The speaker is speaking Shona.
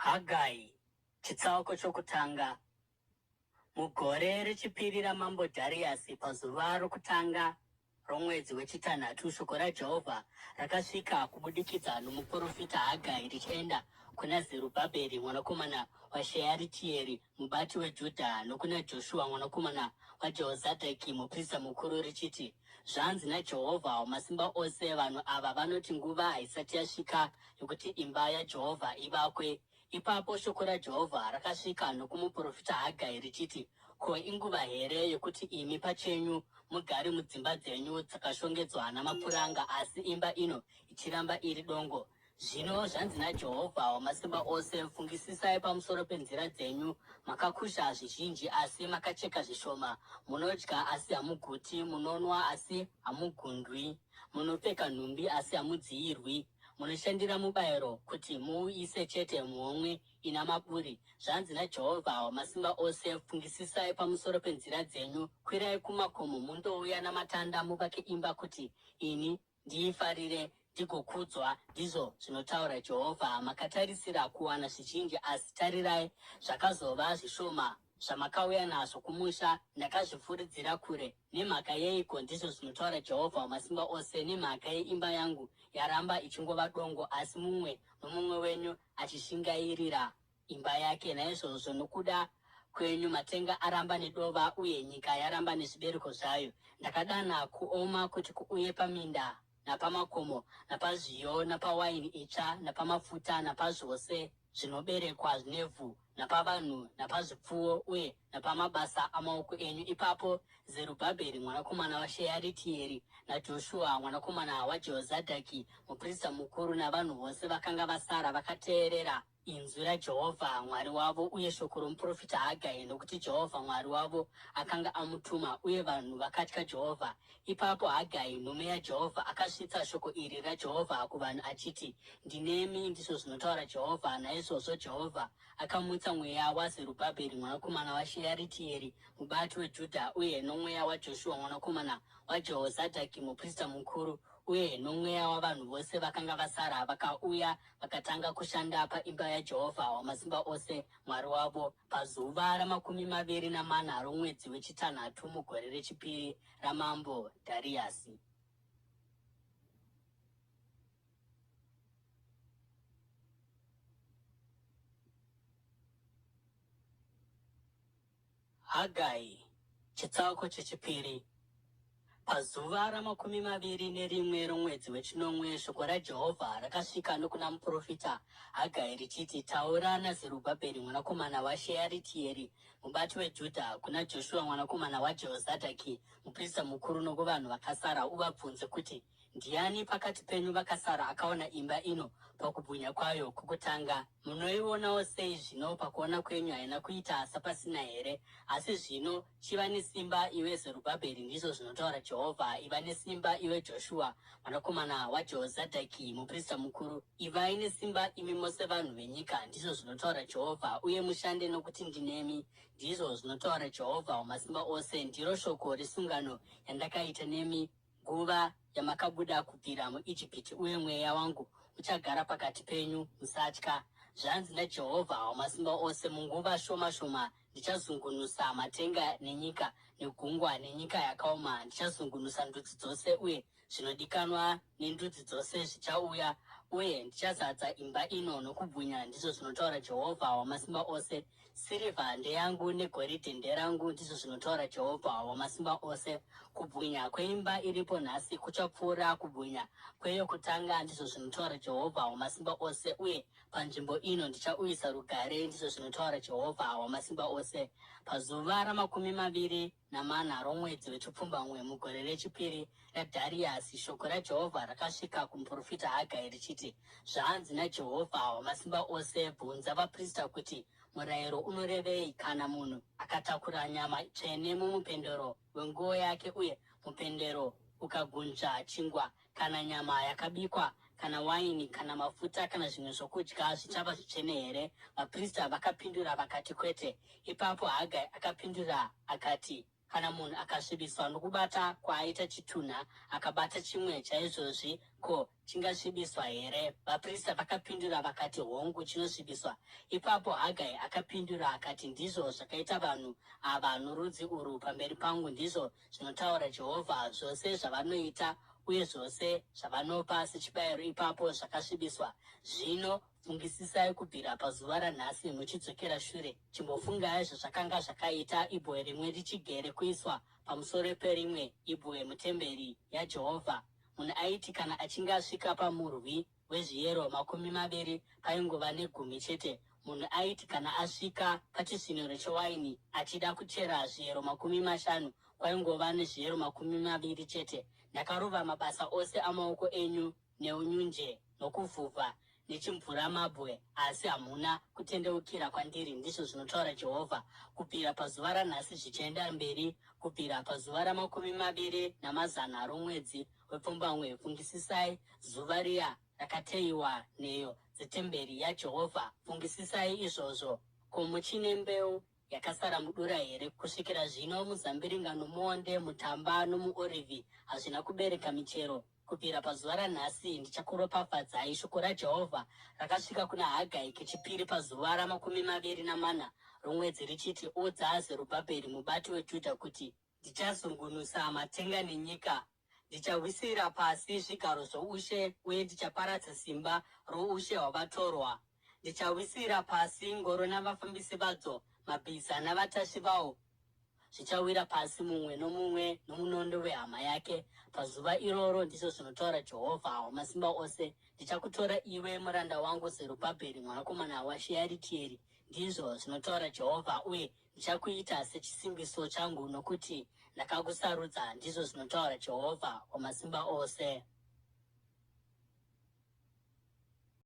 Hagai, chitsauko chokutanga. Mugore rechipiri ramambo Dhariasi, pazuva rokutanga romwedzi wechitanhatu, shoko raJehovha rakasvika kubudikidza nomuprofita Hagai richienda kuna Zerubhabheri mwanakomana waShearitieri, mubati weJudha, nokuna Joshua mwanakomana waJehozadhaki, muprista mukuru, richiti, Zvanzi naJehovha Wamasimba Ose, Vanhu ava vanoti nguva haisati yasvika yokuti imba yaJehovha ivakwe. Ipapo shoko raJehovha rakasvika nokumuprofita Hagai richiti, Ko inguva here yokuti imi pachenyu mugare mudzimba dzenyu dzakashongedzwa namapuranga asi imba ino ichiramba iri dongo? Zvino zvanzi naJehovha Wamasimba Ose, Fungisisai pamusoro penzira dzenyu. Makakusha zvizhinji, asi makacheka zvishoma. Munodya, asi hamuguti. Munonwa, asi hamugundwi. Munopfeka nhumbi, asi hamudziyirwi. Munoshandira mubayiro kuti muuise chete muhomwe ina maburi. Zvanzi naJehovha Wamasimba Ose, Fungisisai pamusoro penzira dzenyu. Kwirai kumakomo mundouya namatanda muvake imba kuti ini ndiifarire ndigokudzwa, ndizvo zvinotaura Jehovha. Makatarisira kuwana zvizhinji, asi tarirai, zvakazova zvishoma. Zvamakauya nazvo kumusha ndakazvifuridzira kure. Nemhaka yeiko, ndizvo zvinotaura Jehovha Wamasimba Ose, nemhaka yeimba yangu yaramba ichingova dongo, asi mumwe nomumwe wenyu achishingairira imba yake. Naizvozvo nokuda kwenyu matenga aramba nedova, uye nyika yaramba nezvibereko zvayo. Ndakadana kuoma kuti kuuye paminda napamakomo, napazviyo, napawaini itsva, napamafuta, napazvose zvinoberekwa nevhu, napavanhu, napazvipfuwo, uye napamabasa amaoko enyu. Ipapo Zerubhabheri mwanakomana waShearitieri, naJoshua mwanakomana waJehozadhaki muprista mukuru, navanhu vose vakanga vasara vakateerera inzwi raJehovha Mwari wavo uye shoko romuprofita Hagai, nokuti Jehovha Mwari wavo akanga amutuma, uye vanhu vakatya Jehovha. Ipapo Hagai, nhume yaJehovha, akasvitsa shoko iri raJehovha kuvanhu achiti, Ndinemi, ndizvo zvinotaura Jehovha. Naizvozvo Jehovha akamutsa mweya waZerubhabheri mwanakomana waShearitieri, mubati weJudha, uye nomweya waJoshua mwanakomana waJehozadhaki, muprista mukuru, uye nomweya wavanhu vose vakanga vasara, vakauya vakatanga kushanda paimba yaJehovha Wamasimba Ose, Mwari wavo, pazuva ramakumi maviri namana romwedzi wechitanhatu mugore rechipiri ramambo Dhariasi. Hagai, chitsauko chechipiri. Pazuva ramakumi maviri nerimwe romwedzi wechinomwe, shoko raJehovha rakasvika nokuna muprofita Hagai richiti, Taura naZerubhabheri mwanakomana waShearitieri, mubati weJudha, kuna Joshua mwanakomana waJehozadhaki, muprista mukuru, nokuvanhu vakasara, uvabvunze kuti, Ndiani pakati penyu vakasara akaona imba ino pakubwinya kwayo kwokutanga? Munoionawo sei zvino? Pakuona kwenyu haina kuita sapasina here? Asi zvino chiva nesimba, iwe Zerubhabheri, ndizvo zvinotaura Jehovha, iva nesimba, iwe Joshua, mwanakomana waJehozadhaki, muprista mukuru. Ivai nesimba, imi mose vanhu venyika, ndizvo zvinotaura Jehovha, uye mushande, nokuti ndinemi, ndizvo zvinotaura Jehovha Wamasimba Ose. Ndiro shoko resungano yandakaita nemi nguva yamakabuda kubvira muIjipiti, uye mweya wangu uchagara pakati penyu. Musatya. Zvanzi naJehovha Wamasimba Ose, Munguva shoma shoma ndichazungunusa matenga nenyika, negungwa nenyika yakaoma. Ndichazungunusa ndudzi dzose, uye zvinodikanwa nendudzi dzose zvichauya, uye ndichazadza imba ino nokubwinya, ndizvo zvinotaura Jehovha Wamasimba Ose. Sirivha ndeyangu negoridhe nderangu, ndizvo zvinotaura Jehovha Wamasimba Ose. Kubwinya kweimba iripo nhasi kuchapfuura kubwinya kweyokutanga, ndizvo zvinotaura Jehovha Wamasimba Ose, uye panzvimbo ino ndichauyisa rugare, ndizvo zvinotaura Jehovha Wamasimba Ose. Pazuva ramakumi maviri namana romwedzi wechipfumbamwe mugore rechipiri raDhariasi, shoko raJehovha rakasvika kumuprofita Hagai richiti, Zvanzi naJehovha Wamasimba Ose, Bvunza vaprista kuti, Murayiro unorevei kana munhu akatakura nyama tsvene mumupendero wenguo yake uye mupendero ukagunzva chingwa kana nyama yakabikwa kana waini kana mafuta kana zvimwe zvokudya zvichava zvitsvene here? Vaprista vakapindura vakati, Kwete. Ipapo Hagai akapindura akati, Kana munhu akasvibiswa nokubata kwaaita chitunha, akabata chimwe chaizvozvi, ko chingasvibiswa here? Vaprista vakapindura vakati, Hongu, chinosvibiswa. Ipapo Hagai akapindura akati, Ndizvo zvakaita vanhu ava norudzi urwu pamberi pangu, ndizvo zvinotaura Jehovha, zvose zvavanoita uye zvose zvavanopa sechibayiro ipapo zvakasvibiswa. Zvino Fungisisai kubvira pazuva ranhasi muchidzokera shure. Chimbofungai zvazvakanga zvakaita ibwe rimwe richigere kuiswa pamusoro perimwe ibwe mutemberi yaJehovha. Munhu aiti kana achinge asvika pamurwi wezviyero 20 paingova negumi chete. Munhu aiti kana asvika pachisviniro chewaini achida kuchera zviyero 50 kwaingova nezviyero 20 chete. Ndakarova mabasa ose amaoko enyu neunyunje nokuvhuvha nechimvuramabwe, asi hamuna kutendeukira kwandiri, ndizvo zvinotaura Jehovha. Kubvira pazuva ranhasi zvichienda mberi, kubvira pazuva ramakumi maviri namazana romwedzi wepfumbamwe, fungisisai zuva riya rakateyiwa nheyo dzetemberi yaJehovha. Fungisisai izvozvo. Ko muchine mbeu yakasara mudura here? Kusvikira zvino muzambiringa nomuonde, mutamba nomuorivhi hazvina kubereka michero. Kubvira pazuva ranhasi ndichakuropafadzai. Shoko raJehovha rakasvika kuna Hagai kechipiri pazuva ramakumi maviri namana romwedzi richiti, Udza Zerubhabheri mubati weJudha kuti, Ndichazungunusa matenga nenyika, ndichawisira pasi zvigaro zvoushe uye ndichaparadza simba roushe hwavatorwa. Ndichawisira pasi ngoro navafambisi vadzo, mabhiza navatasvi vawo, zvichawira pasi mumwe nomumwe nomunondo wehama yake pazuva iroro, ndizvo zvinotaura Jehovha Wamasimba Ose. Ndichakutora iwe, muranda wangu Zerubhabheri mwanakomana waShearitieri, ndizvo zvinotaura Jehovha, uye ndichakuita sechisimbiso changu, nokuti ndakakusarudza, ndizvo zvinotaura Jehovha Wamasimba Ose.